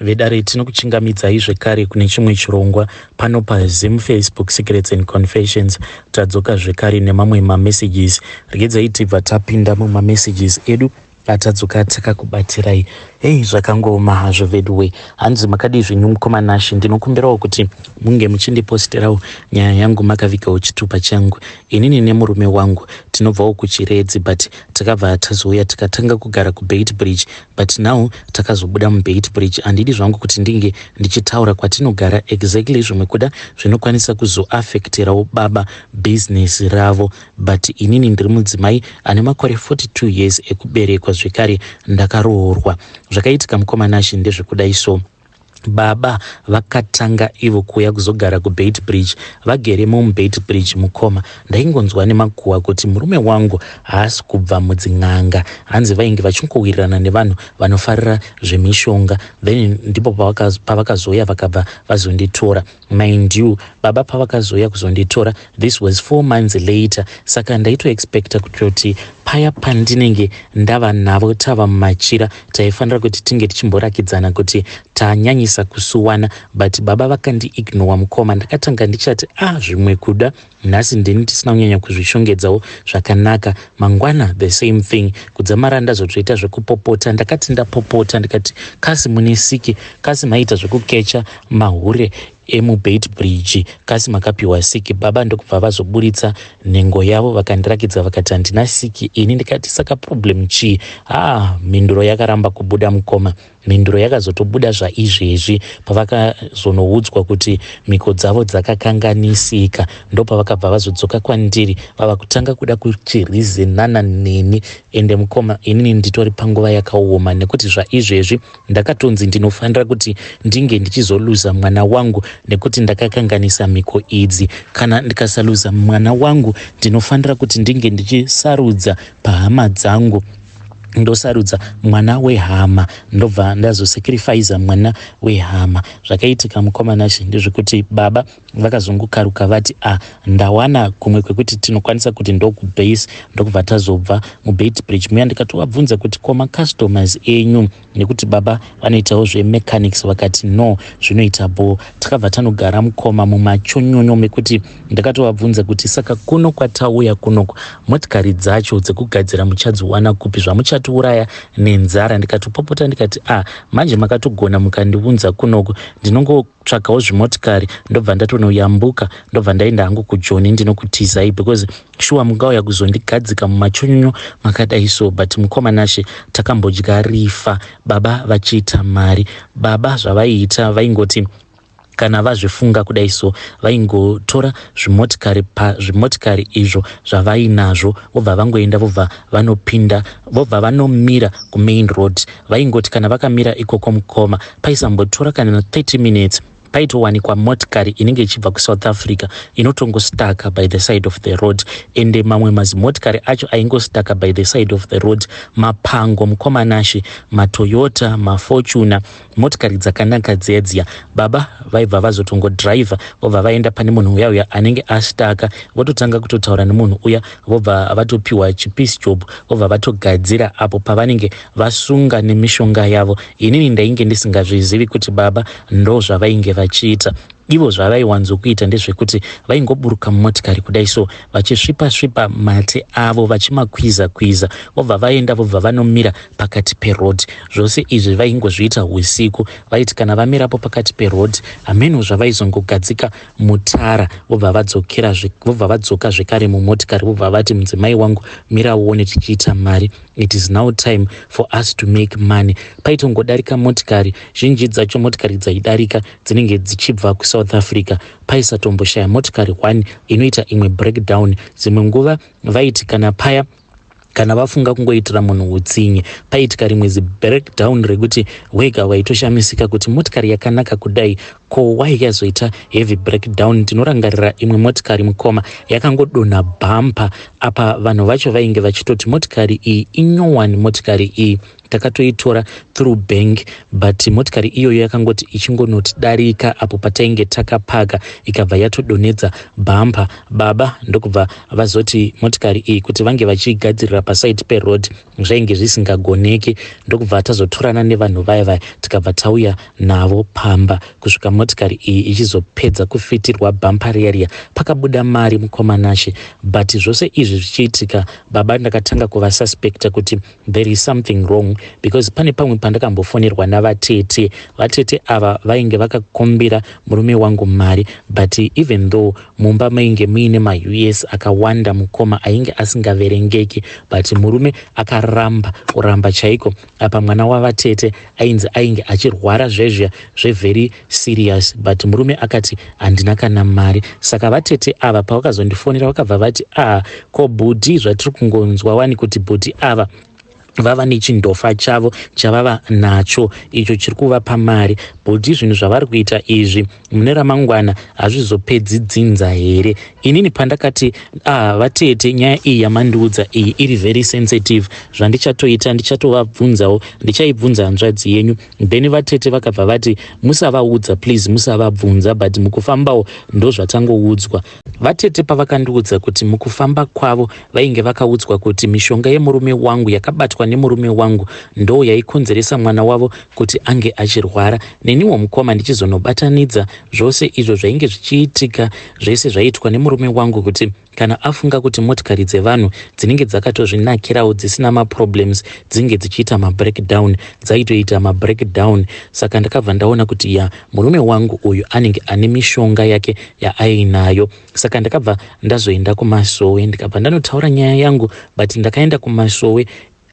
Vedare, tinokuchingamidzai zvekare kune chimwe chirongwa pano paZim Facebook Secrets and Confessions. Tadzoka zvekare nemamwe mamessages. Regedzai tibva tapinda mumamessages edu atadzoka takakubatirai. Hei, zvakangooma hazvo veduwe. Hanzi, "Makadii zvenyu mukoma Nashe? Ndinokumbirawo kuti munge muchindiposterawo nyaya yangu makavigawo chitupa changu. Inini nemurume wangu tinobvawo kuChiredzi, but takabva tazouya tikatanga kugara kuBeitbridge, but now takazobuda muBeitbridge. Handidi zvangu kuti ndinge ndichitaura kwatinogara exactly, zvimwe kuda zvinokwanisa kuzoafekterawo baba bhizinesi ravo. But inini ndiri mudzimai ane makore 42 years ekuberekwa, zvekare ndakaroorwa. Zvakaitika, mukoma Nashe, ndezvekudai so. Baba vakatanga ivo kuuya kuzogara kuBeitbridge. Vageremo muBeitbridge, mukoma, ndaingonzwa nemakuhwa kuti murume wangu haasi kubva mudzin'anga. Hanzi vainge vachingowirirana nevanhu vanofarira zvemishonga. Then ndipo pavakazouya vakabva vazonditora. Mind you, baba pavakazouya kuzonditora, this was 4 months later, saka ndaitoexpecta kutoti paya pandinenge ndava navo, tava mumachira, taifanira kuti tinge tichimborakidzana kuti tanyanyisa kusuwana, but baba vakandiignora. Mukoma, ndakatanga ndichati, "Ah, zvimwe kuda nhasi ndini tisina kunyanya kuzvishongedzawo zvakanaka, mangwana the same thing." Kudzamara ndazotoita zvekupopota. Ndakati ndapopota, ndikati, "Kasi mune siki? Kasi maita zvekukecha mahure emuBeitbridge? Kasi makapiwa siki?" Baba ndokubva vazoburitsa nhengo yavo vakandirakidza, vakati, "Handina siki ini." Ndikati, "Saka problem chii?" Ah, mhinduro yakaramba kubuda, mukoma. Mhinduro yakazotobuda zvaizvezvi pavakazonoudzwa kuti mhiko dzavo dzakakanganisika. Ndopavakabva vazodzoka kwandiri, vava kutanga kuda kuchirizenana neni. Ende mukoma, inini nditori panguva yakaoma, nekuti zvaizvezvi ndakatonzi ndinofanira kuti ndinge ndichizoluza mwana wangu nekuti ndakakanganisa mhiko idzi. Kana ndikasaluza mwana wangu, ndinofanira kuti ndinge ndichisarudza pahama dzangu, ndosarudza mwana wehama, ndobva ndazosacrifica mwana wehama. Zvakaitika, mukoma Nashe, ndezvekuti baba vakazongokaruka vati, "A ah, ndawana kumwe kwekuti tinokwanisa kuti ndokubase." Ndokubva tazobva muBeitbridge muya. Ndikatovabvunza kuti, "Ko macustomers enyu?" nekuti baba vanoitawo zvemechanics. Vakati, "No, zvinoita bo." Takabva tanogara, mukoma, mumachonyonyo mekuti ndakatovabvunza kuti, "Saka kuno kwatauya kunoko, motikari dzacho dzekugadzira muchadziwana kupi zvamuchatiuraya nenzara?" Ndikatopopota ndikati, "A ah, manje makatogona mukandiunza kunoko. Ndinongotsvakawo zvimotikari, ndobva ndatonoyambuka, ndobva ndaenda hangu kuJoni, ndinokutizai, because shuwa mungauya kuzondigadzika mumachonyonyo makadai so." But mukoma Nashe, takambodya rifa baba vachiita mari. Baba zvavaiita, vaingoti kana vazvifunga kudai so, vaingotora zvimotikari pazvimotikari izvo zvavainazvo, vobva vangoenda, vobva vanopinda, vobva vanomira kumain road. Vaingoti kana vakamira ikoko, mukoma, paisambotora kana 30 minutes, paitowanikwa motikari inenge ichibva kuSouth Africa inotongostaka by the side of the road. Ende mamwe mazimotikari acho aingostaka by the side of the road mapango, mukoma Nashe, maToyota, maFortuner, motikari dzakanaka dziya dziya. Baba vaibva vazotongodhiraivha, vobva vaenda pane munhu uya uya anenge astaka, vototanga kutotaura nemunhu uya, vobva vatopiwa chipiece job, vobva vatogadzira apo pavanenge vasunga nemishonga yavo. Inini ndainge ndisingazvizivi kuti baba ndo zvavainge vachiita ivo. Zvavaiwanzokuita ndezvekuti vaingoburuka mumotikari kudai so, vachisvipa svipa mate avo, vachimakwiza kwiza, vobva vaenda, vobva vanomira pakati peroad. Zvose izvi vaingozviita usiku. Vaiti kana vamirapo pakati peroad, hameno zvavaizongogadzika mutara, vobva vadzokera, vobva vadzoka zvekare mumotikari, vobva vati, "Mudzimai wangu, mira uone tichiita mari. It is now time for us to make money." Paitongodarika motikari zhinji dzacho, motikari dzaidarika dzinenge dzichibva kuSouth Africa, paisatomboshaya motikari 1 inoita imwe breakdown. Dzimwe nguva vaiti kana paya kana vafunga kungoitira munhu utsinye, paitika rimwe zibreakdown rekuti wega waitoshamisika kuti motikari yakanaka kudai. Ko why yazoita heavy breakdown? Ndinorangarira imwe motikari mukoma yakangodonha bumper. Apa vanhu vacho vainge vachitoti motikari iyi inyowani, motikari iyi takatoitora through bank, but motikari iyoyo yakangoti ichingonoti darika apo patainge takapaka, ikabva yatodonhedza bumper. Baba ndokubva vazoti motikari iyi kuti vange vachiigadzirira paside peroad zvainge zvisingagoneki, ndokubva tazotorana nevanhu vaya vaya, tikabva tauya navo pamba kusvika motikari iyi ichizopedza kufitirwa bumper riya riya. Pakabuda mari, mukoma Nashe. But zvose izvi zvichiitika, baba ndakatanga kuvasuspecta kuti there is something wrong, because pane pamwe pandakambofonerwa navatete. Vatete ava vainge vakakumbira murume wangu mari, but even though mumba mainge muine maUS akawanda, mukoma, ainge asingaverengeki, but murume akaramba, kuramba chaiko. Apa mwana wavatete ainzi ainge achirwara zvezviya zvevery serious, but murume akati handina kana mari. Saka vatete ava pavakazondifonera vakabva vati, "Ah, ko bhudhi, zvatiri kungonzwa wani kuti bhudhi ava vava nechindofa chavo chavava nacho icho chiri kuvapa mari. Bhudhi, zvinhu zvavari kuita izvi mune ramangwana hazvizopedzi dzinza here?" Inini pandakati, "Ah, vatete, nyaya iyi yamandiudza iyi iri very sensitive. Zvandichatoita, ndichatovabvunzawo, ndichaibvunza hanzvadzi yenyu." Then vatete vakabva vati, "Musavaudza, please, musavabvunza, but mukufambawo ndo zvatangoudzwa." Vatete pavakandiudza kuti mukufamba kwavo vainge vakaudzwa kuti mishonga yemurume wangu, yakabatwa nemurume wangu, ndo yaikonzeresa mwana wavo kuti ange achirwara, neniwo mukoma ndichizonobatanidza zvose izvo zvainge zvichiitika, zvese zvaiitwa nemurume wangu, kuti kana afunga kuti motikari dzevanhu dzinenge dzakatozvinakirawo dzisina maproblems dzinge dzichiita mabreakdown, dzaitoita mabreakdown. Saka ndakabva ndaona kuti ya, murume wangu uyu anenge ane mishonga yake yaainayo. Saka ndakabva ndazoenda kumasowe, ndikabva ndanotaura nyaya yangu, but ndakaenda kumasowe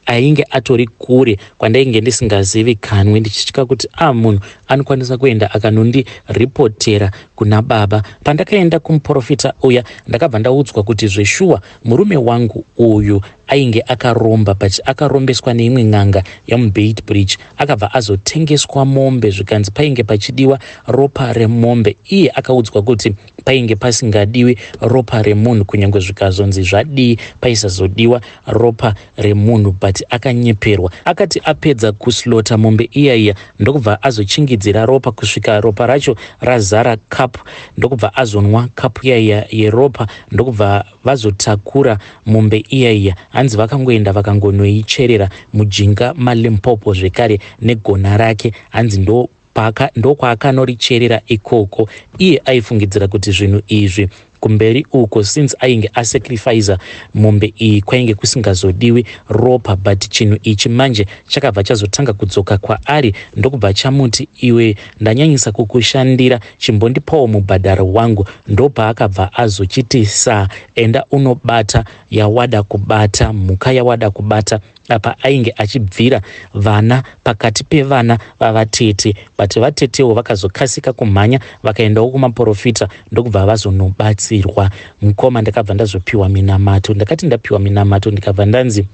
ainge atori kure kwandainge ndisingazivikanwi, ndichitya kuti a ah, munhu anokwanisa kuenda akanondiripotera kuna baba. Pandakaenda kumuprofita uya, ndakabva ndaudzwa kuti zveshuwa murume wangu uyu ainge akaromba, but akarombeswa neimwe n'anga yamuBeitbridge. Akabva azotengeswa mombe, zvikanzi painge pachidiwa ropa remombe. Iye akaudzwa kuti painge pasingadiwi ropa remunhu, kunyange zvikazonzi zvadii paisazodiwa ropa remunhu, but akanyeperwa. Akati apedza kuslaughter mombe iya iya, ndokubva azochingidzira ropa kusvika ropa racho razara kapu, ndokubva azonwa kapu iya iya yeropa, ndokubva vazotakura mombe iya iya. Hanzi vakangoenda vakangonoicherera mujinga maLimpopo zvekare negona rake. Hanzi ndo ndokwaakanoricherera ikoko. Iye aifungidzira kuti zvinhu izvi kumberi uko, since ainge asacrifica mombe iyi, kwainge kusingazodiwi ropa, but chinhu ichi manje chakabva chazotanga kudzoka kwaari, ndokubva chamuti, "Iwe, ndanyanyisa kukushandira, chimbondipawo mubhadharo wangu." Ndopaakabva azochiti, "Sa enda unobata yawada kubata, mhuka yawada kubata." Apa ainge achibvira vana pakati pevana vavatete, but vatetewo vakazokasika kumhanya vakaendawo kumaprofita, ndokubva vazonobatsirwa. Mukoma, ndakabva ndazopiwa minamato. Ndakati ndapiwa minamato, ndikabva ndanzi,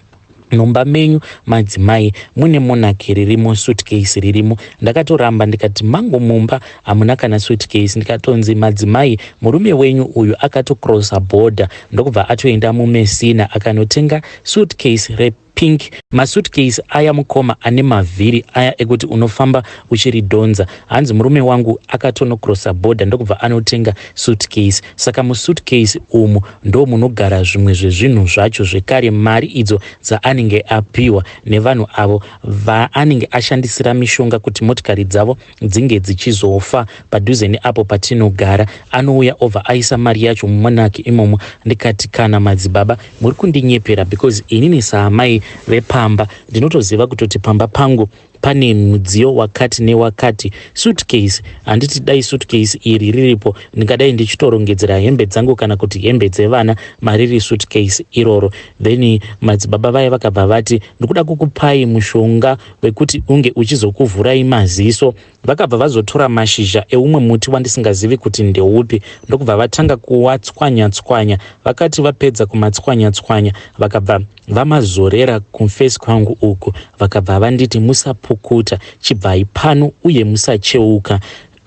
"Mumba menyu madzimai mune monarch ririmo, suitcase ririmo." Ndakatoramba, ndikati mangu mumba hamuna kana suitcase. Ndikatonzi, "Madzimai, murume wenyu uyu akatocrossa border, ndokubva atoenda muMessina akanotenga suitcase repink." Masuitcase aya, mukoma, ane mavhiri aya ekuti unofamba uchiridhonza. Hanzi murume wangu akatonocrossa border, ndokubva anotenga suitcase. Saka musuitcase umu ndo munogara zvimwe zvezvinhu zvacho, zvekare mari idzo dzaanenge apiwa nevanhu avo vaanenge ashandisira mishonga kuti motikari dzavo dzinge dzichizofa padhuze neapo patinogara. Anouya obva aisa mari yacho mumonarch imomo. Ndikati, "Kana madzibaba, muri kundinyepera, because inini saamai vepamba ndinotoziva kutoti pamba pangu pane mudziyo wakati newakati. Suitcase handiti, dai suitcase iri riripo, ndingadai ndichitorongedzera hembe dzangu kana kuti hembe dzevana mariri suitcase iroro." Then madzibaba vaya vakabva vati, "Ndikuda kukupai mushonga wekuti unge uchizokuvhurai maziso." Vakabva vazotora mashizha eumwe muti wandisingazivi kuti ndeupi, ndokubva vatanga kuwatswanya-tswanya. Vakati vapedza kumatswanya-tswanya, vakabva vamazorera kuface kwangu uku. Vakabva vanditi, "Musapukuta, chibvai pano uye musacheuka."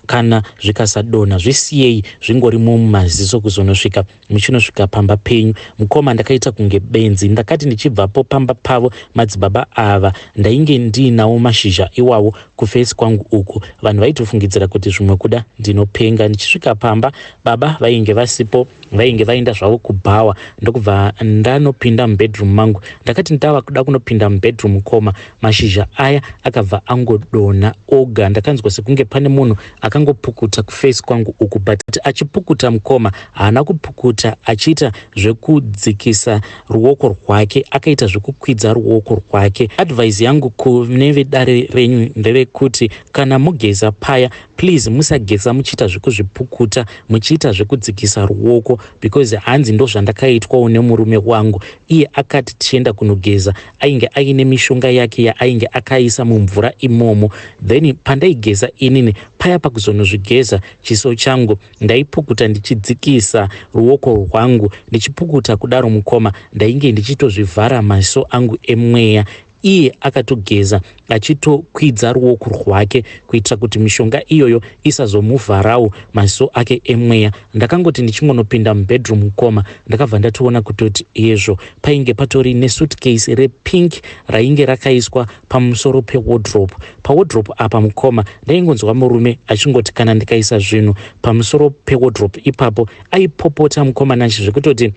Kana zvikasadonha zvisiyei zvingorimo mumaziso kuzonosvika muchinosvika pamba penyu. Mukoma ndakaita kunge benzi. Ndakati ndichibvapo pamba pavo madzibaba ava ndainge ndiinawo mashizha iwawo kuface kwangu uku. Vanhu vaitofungidzira kuti zvimwe kuda ndinopenga. Ndichisvika pamba baba vainge vasipo vainge vaenda zvavo kubhawa ndokubva ndanopinda mubedroom mangu. Ndakati ndava kuda kunopinda mubedroom mukoma mashizha aya akabva angodonha oga. Ndakanzwa sekunge pane munhu akangopukuta kuface kwangu uku but achipukuta mukoma haana kupukuta achiita zvekudzikisa ruoko rwake akaita zvekukwidza ruoko rwake. Advice yangu kune vedare renyu nderekuti kana mogeza paya please musageza muchiita zvekuzvipukuta muchiita zvekudzikisa ruoko because hanzi ndozvandakaitwawo nemurume wangu. Iye akati tichienda kunogeza ainge aine mishonga yake yaainge akaisa mumvura imomo then pandaigeza inini paya pakuzonozvigeza chiso changu ndaipukuta ndichidzikisa ruoko rwangu ndichipukuta kudaro mukoma ndainge ndichitozvivhara maziso angu emweya iye akatogeza achitokwidza ruoko rwake kuitira kuti mishonga iyoyo isazomuvharawo maziso ake emweya. Ndakangoti ndichingonopinda mubedroom mukoma ndakabva ndatoona kutoti hezvo painge patori nesuitcase repink rainge rakaiswa pamusoro pewardrobe. Pawardrobe apa mukoma ndaingonzwa murume achingoti kana ndikaisa zvinhu pamusoro pewardrobe ipapo aipopota mukoma Nashe zvekutoti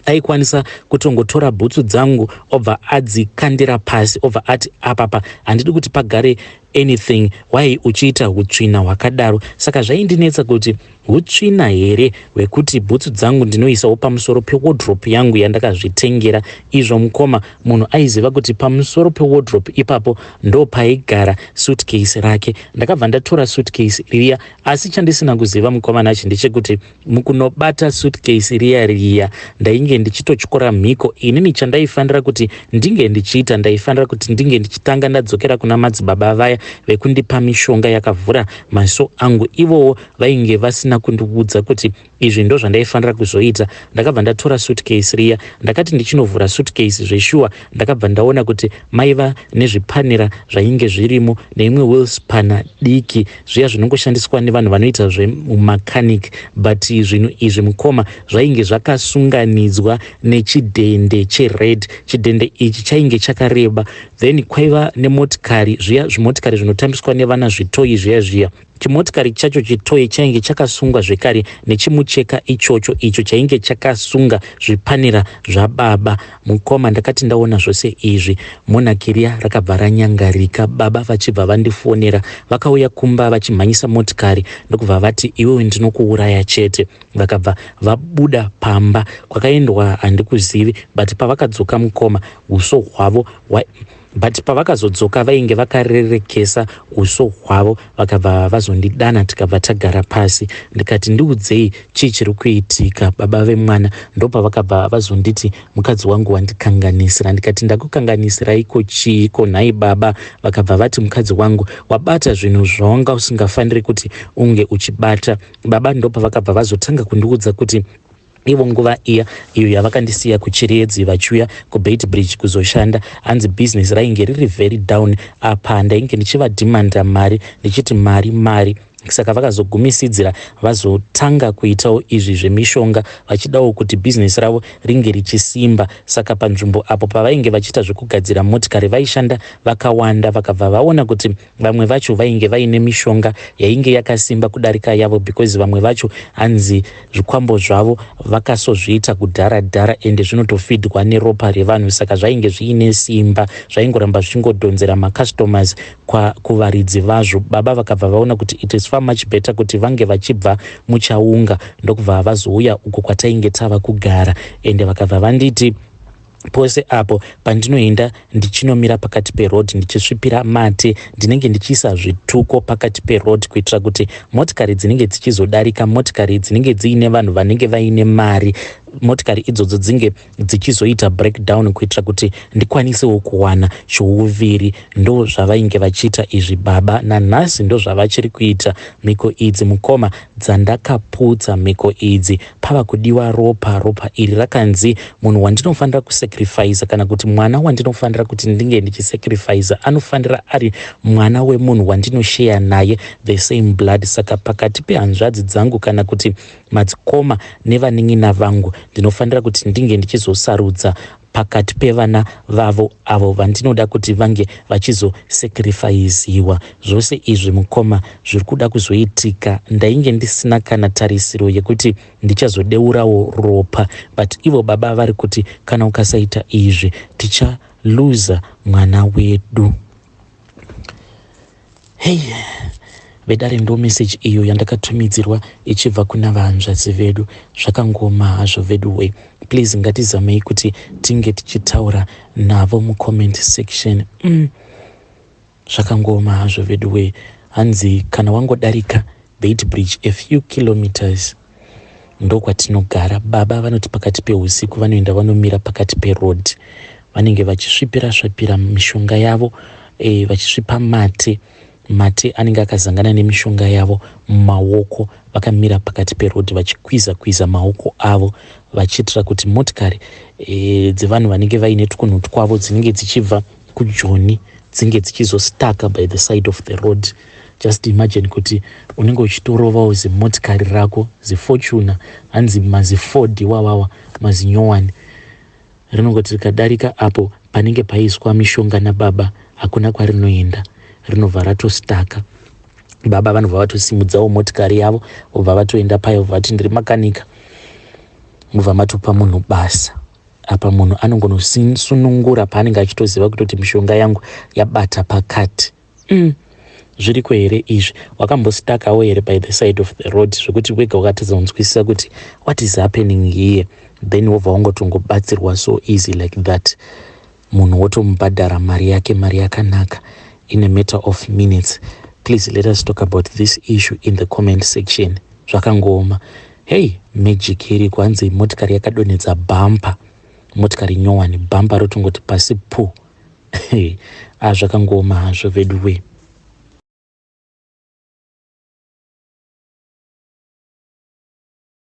aikwanisa kutongotora bhutsu dzangu obva adzikandira pasi obva ati apapa handidi kuti pagare anything why uchiita hutsvina hwakadaro. Saka zvaindinetsa kuti hutsvina here hwekuti bhutsu dzangu ndinoisawo pamusoro pewardrobe yangu yandakazvitengera. Izvo mukoma munhu aiziva kuti pamusoro pewardrobe ipapo ndopaigara suitcase rake. Ndakabva ndatora suitcase riya asi chandisina kuziva mukoma Nashe ndechekuti mukunobata suitcase riya riya ndainge ndichitotyora mhiko. Inini chandaifanira kuti ndinge ndichiita ndaifanira kuti ndinge ndichitanga ndadzokera kuna madzibaba vaya vekundipa mishonga yakavhura maziso angu. Ivowo vainge vasina kundiudza kuti izvi ndozvandaifanira kuzoita. Ndakabva ndatora suitcase riya ndakati ndichinovhura suitcase zveshuwa ndakabva ndaona kuti maiva nezvipanera zvainge zvirimo neimwe wheelspanner diki zviya zvinongoshandiswa nevanhu vanoita zvemumechanic but zvinhu izvi mukoma zvainge zvakasunganidzwa nechidhende chered. Chidhende ichi chainge chakareba then kwaiva nemotikari zviya zvimotikari zvinotambiswa nevana zvitoyi zviya zviya. Chimotikari chacho chitoyi chainge chakasungwa zvekare nechimucheka ichocho icho chainge chakasunga zvipanera zvababa. Mukoma ndakati ndaona zvose izvi monarch riya rakabva ranyangarika baba vachibva vandifonera. Vakauya kumba vachimhanyisa motikari ndokubva vati iwewe ndinokuuraya chete. Vakabva vabuda pamba kwakaendwa handikuzivi but pavakadzoka mukoma uso hwavo but pavakazodzoka vainge vakarerekesa uso hwavo vakabva vazondidana tikabva tagara pasi ndikati ndiudzei chii chiri kuitika baba vemwana. Ndopavakabva vazonditi mukadzi wangu wandikanganisira. Ndikati ndakukanganisiraiko chiiko nhai baba? Vakabva vati mukadzi wangu wabata zvinhu zvawanga usingafaniri kuti unge uchibata. Baba ndopavakabva vazotanga kundiudza kuti ivo nguva iya iyo yavakandisiya kuChiredzi vachiuya kuBeitbridge kuzoshanda hanzi business rainge riri very down. Apa ndainge ndichivadhimanda mari ndichiti mari mari. Saka vakazogumisidzira vazotanga kuitawo izvi zvemishonga vachidawo kuti business ravo ringe richisimba. Saka panzvimbo apo pavainge vachiita zvekugadzira motikari vaishanda vakawanda vakabva vaona kuti vamwe vacho vainge vaine mishonga yainge yakasimba kudarika yavo because vamwe vacho hanzi zvikwambo zvavo vakasozviita kudhara dhara ende zvinotofidwa neropa revanhu. Saka zvainge zviine simba zvaingoramba zvichingodhonzera macustomers kuvaridzi vazvo. Baba vakabva vaona kuti it is far much better kuti vange vachibva muchaunga ndokubva vazouya uko kwatainge tava kugara. Ende vakabva vanditi pose apo pandinoenda ndichinomira pakati peroad ndichisvipira mate ndinenge ndichiisa zvituko pakati peroad kuitira kuti motikari dzinenge dzichizodarika motikari dzinenge dziine vanhu vanenge vaine mari Motikari idzodzo dzinge dzichizoita breakdown kuitira kuti ndikwanisewo kuwana chouviri. Ndo zvavainge vachiita izvi baba, nanhasi ndo zvavachiri kuita. Mhiko idzi mukoma dzandakaputsa, mhiko idzi pava kudiwa ropa. Ropa iri rakanzi munhu wandinofanira kusacrifice, kana kuti mwana wandinofanira kuti ndinge ndichisacrifice, anofanira ari mwana wemunhu wandinosheya naye the same blood. Saka pakati pehanzvadzi dzangu kana kuti madzikoma nevanin'ina vangu, ndinofanira kuti ndinge ndichizosarudza pakati pevana vavo avo vandinoda kuti vange vachizosacrifiziwa. Zvose izvi mukoma zviri kuda kuzoitika. Ndainge ndisina kana tarisiro yekuti ndichazodeurawo ropa, but ivo baba vari kuti kana ukasaita izvi tichaluza mwana wedu. Hei vedare, ndo meseji iyo yandakatumidzirwa ichibva kuna vahanzvadzi vedu. Zvakangoma hazvo vedu we. Please ngatizamei kuti tinge tichitaura navo mucomment section. Zvakangoma hazvo vedu we. Hanzi kana wangodarika Beitbridge a few kilometers, ndokwatinogara. Baba vanoti pakati peusiku vanoenda vanomira pakati peroad, vanenge vachisvipira svipira mishonga yavo, vachisvipa mate. Mate anenge akazangana nemishonga yavo mumaoko, vakamira pakati peroad vachikwiza kwiza maoko avo, vachiitira kuti motikari dzevanhu vanenge vaine twunhu twavo dzinenge dzichibva kuJoni dzinge dzichizostaka by the side of the road. Just imagine kuti unenge uchitorovawo zimotikari rako, ziFortuner, hanzi maziFord iwawawa mazinyowani, rinongoti rikadarika apo panenge paiswa mishonga nababa, hakuna kwarinoenda, rinobva ratostaka. Baba vanobva vatosimudzawo motikari yavo, vobva vatoenda payo, vobva vati, "Ndiri makanika," mobva matopa munhu basa. Apa munhu anongonosunungura paanenge achitoziva kutoti mishonga yangu yabata pakati. Zviriko here izvi? Wakambostakawo here by the side of the road zvekuti wega wakatadza kunzwisisa kuti what is happening here, then wobva wangotongobatsirwa so easy like that, munhu wotomubhadhara mari yake, mari yakanaka, in a matter of minutes? Please let us talk about this issue in the comment section. Zvakangooma. Hey, magic iriko. Hanzi motikari yakadonhedza bumper, motikari nyowani, bumper rotongoti pasi pu. A, zvakangooma hazvo vedu we.